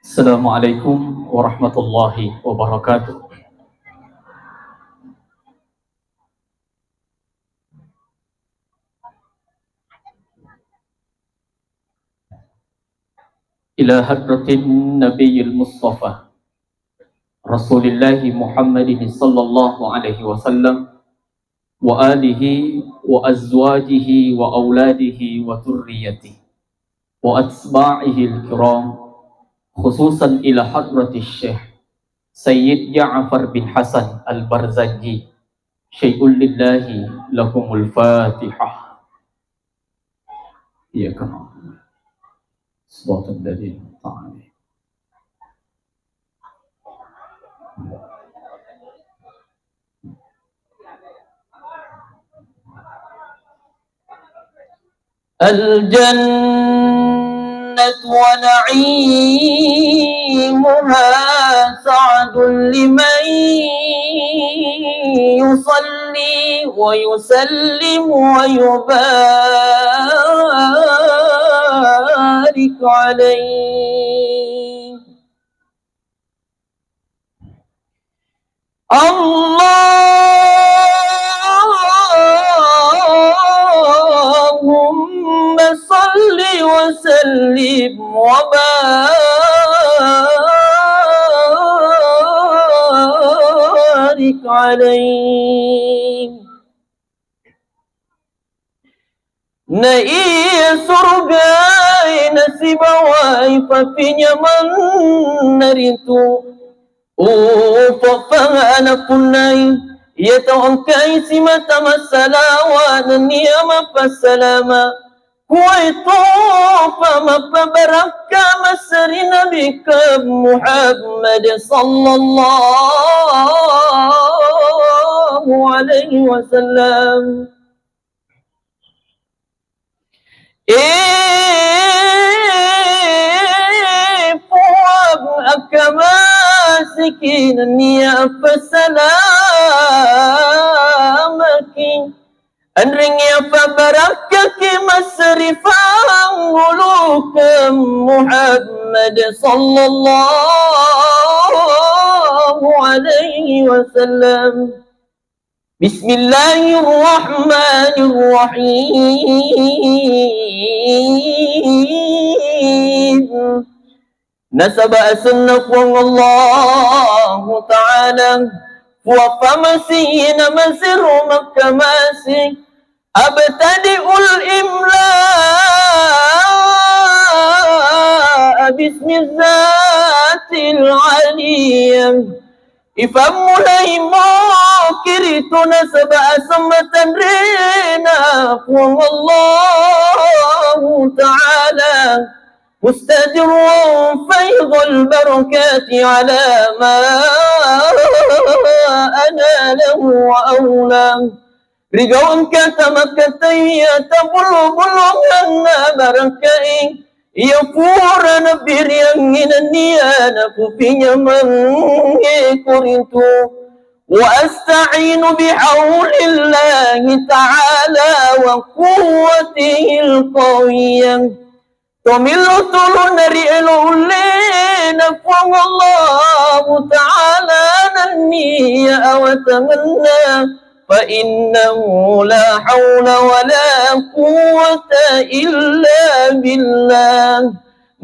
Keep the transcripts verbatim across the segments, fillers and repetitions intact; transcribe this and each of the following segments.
Assalamualaikum warahmatullahi wabarakatuh. Ila hadratin Nabiyil Mustafa Rasulillahi Muhammadin sallallahu alaihi wasallam wa alihi wa azwajihi wa auladihi wa dzurriyyatihi wa atba'ihil kiram, khususan ila hadratis Syekh Sayyid Ja'far bin Hasan Al-Barzanji, syai'un lillahi, lahumul Fatihah. Iyyaka na'budu wa iyyaka nasta'in. الجنة ونعيمها سعد لمن يصلي ويسلم ويبارك عليه. اللهم صل وسلم وبارك عليه. Na iya surugai nasibawai papinyameng naritu. Upoppangana punnai iya tau engkai simata massalawa nennia mappassalama. Kuwaitopa mappabarakka masseri Nabikeng Muhammad sallallahu alaihi wasallam. Eh, Puang, akkamasiki nennia passalamaki. Enrengngi apa barakkaki masseri fanggulukeng Muhammad sallallahu alaihi wasallam. Bismillahirrahmanirrahim. Nasaba asenna Puang Allahu Ta'ala, Puang pamasi na masero makkamasi. Abtadi'ul imla'a bismi dzatil 'aliyyah. Ifammulai mokiritu nasaba aseng matanrena Puang Allahu Ta'ala. Mustadirun faidul barakati ala ma analah wa aulah. Rigau engka tamakkatai iya tabulung-bulungenna barakkai, iya pura nabbiriangngi nennia napupinyamengnge koritu. Wa asta'inu bihaulillahi ta'ala wa quwwatihil qawiyyah. Tomillo tulunna ri elo ullena Puang Allahu Ta'ala nennia awatangenna, fa innahu la haula wa la quwwata illa billah.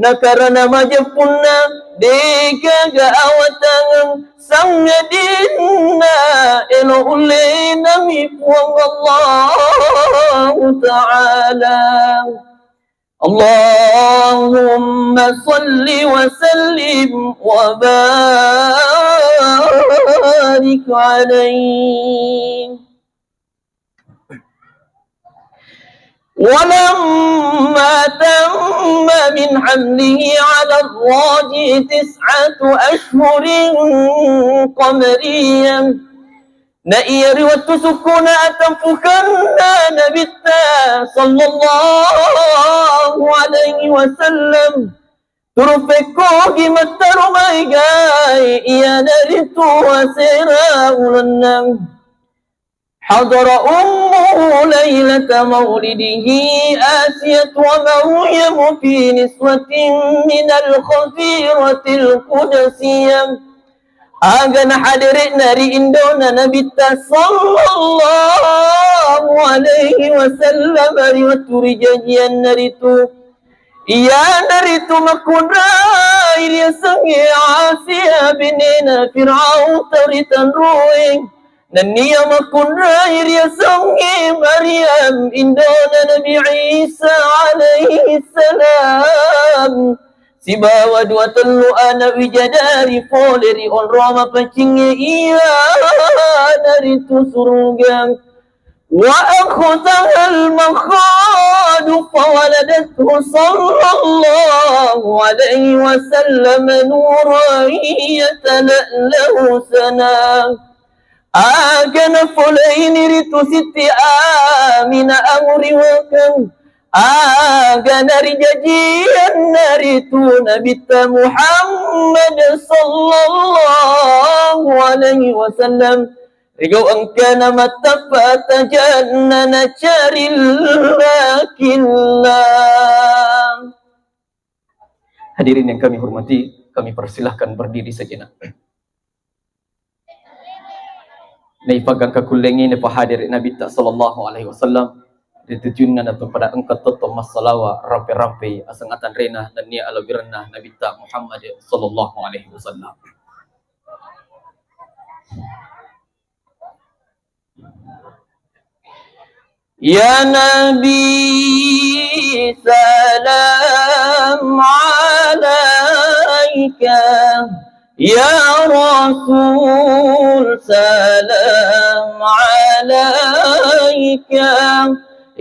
Nakarana majeppunna degaga awatangeng sangadinna elo ullenami Puang Allahu Ta'ala. Allahumma salli wa sallim wa barik alaihi. Walamma tamma min hamlihi ala raji tis'atu ashhurin qamariyah. Na iya ri wettu sukkuna atampukenna Nabitta sallallahu alaihi wasallam, turu pekkogi matteru maégaé iyanaritu asera ulenna. حضر أمه ليلة مولده آسية ومريم في نسوة من الخفيرة القدسية. Aga nahadere'na ri indona Nabitta sallallahu alaihi wasallam ri wettu rijajianna ritu. Iyanaritu makkunrai riasengnge Asia benena Firaun tau ritanrue. Nennia makkunrai riasengnge Maryam, indona Nabi Isa alaihi salam, sibawa dua tellu ana wijadari pole ri onrong mapaccingnge, iyanaritu suruga. وأخذها المخاض فولدته صلى الله عليه وسلم نورا يتلألأ سنا. Aga nafoleini ritu Sitti Aminah amuriwakang, aga narijajianna ritu Nabitta Muhammad sallallahu alaihi wasallam. Rigau engkana mattappa tajanna nacarillakilla. Hadirin yang kami hormati, kami persilahkan berdiri sejenak. Naipagangka kullengngi napahadiri Nabitta sallallahu alaihi wasallam, ritujunna nato pada engka totto massalawa rampe-rampe aseng atanrena nennia alawirenna Nabitta Muhammad sallallahu alaihi wasallam. يا نبي سلام عليك، يا رسول سلام عليك،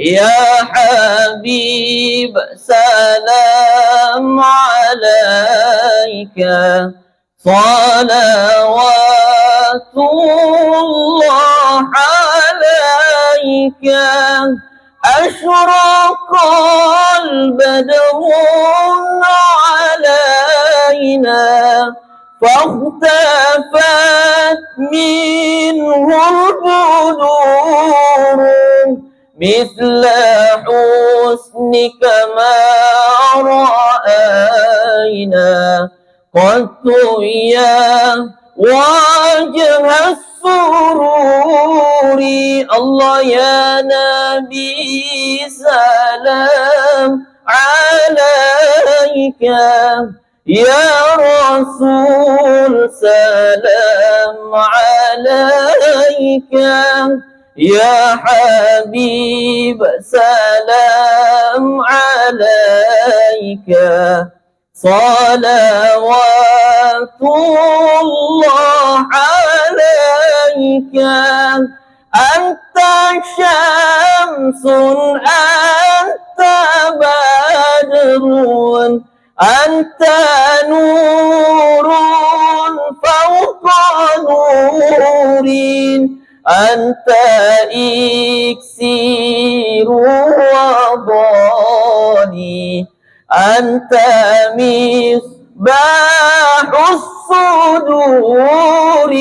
يا حبيب سلام عليك، صلوات الله عليك. أشرق البدر علينا، فاختفت منه البدور، مثل حسنك ما رأينا قط يا وجه السرور. الله يا نبي سلام عليك، يا رسول سلام عليك، يا حبيب سلام عليك، صلوات الله عليك. أنت شمس، أنت بدر، أنت نور فوق نور، أنت إكسير وضالي، أنت مصباح الصدور.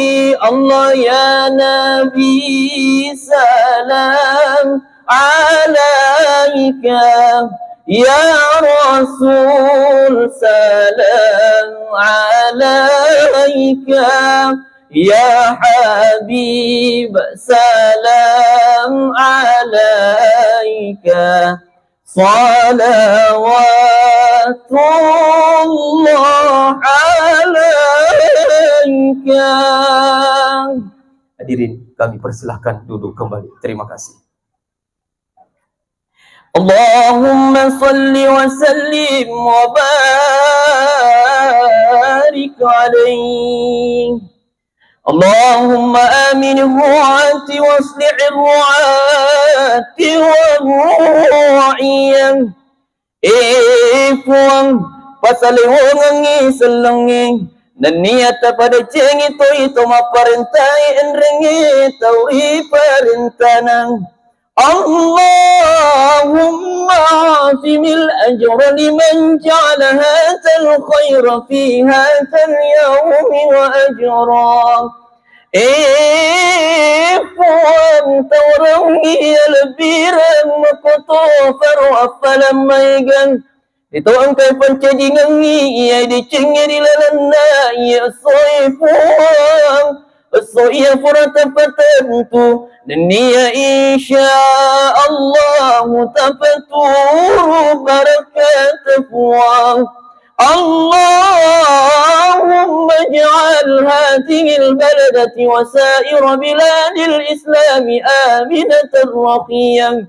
الله يا نبي سلام عليك، يا رسول سلام عليك، يا حبيب سلام عليك، صلوات الله عليك. Hadirin, kami persilahkan duduk kembali. Terima kasih. اللهم صل وسلم وبارك عليه. اللهم آمن الرعاة وأصلح الرعاة والرعية. Eh, Puang, pasalewongengngi sellengnge, nennia tapadecengi toi to mapparentae enrengnge tau riparentana. اللهم أعظم الأجر لمن جعل هذا الخير في هذا اليوم وأجرا Eh, Puang, taurengngi iya lebbireng makkotoparo affalang maegeng. Ito engkai pancajingengngi iya decengnge ri lalenna iya essoe, Puang. Esso iya pura tapatentu, nenniya insya Allahu tapaturu barakata, Puang. اللهم اجعل هذه البلدة وسائر بلاد الإسلام آمنة رخية.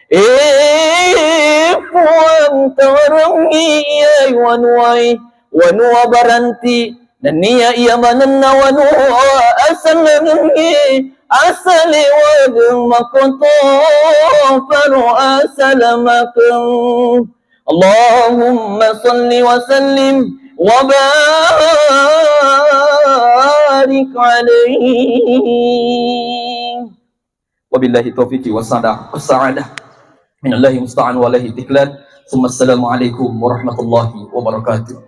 Eh, Puang, taurengngi iya wanuwae, wanua baranti, nenniya iya manenna wanua asellengengnge, asalewageng makkotoparo asalamakeng. اللهم صل وسلم وبارك عليه. وبالله التوفيق والسعادة، والسعادة. من الله المستعان وعليه التكلان. ثم السلام عليكم ورحمة الله وبركاته.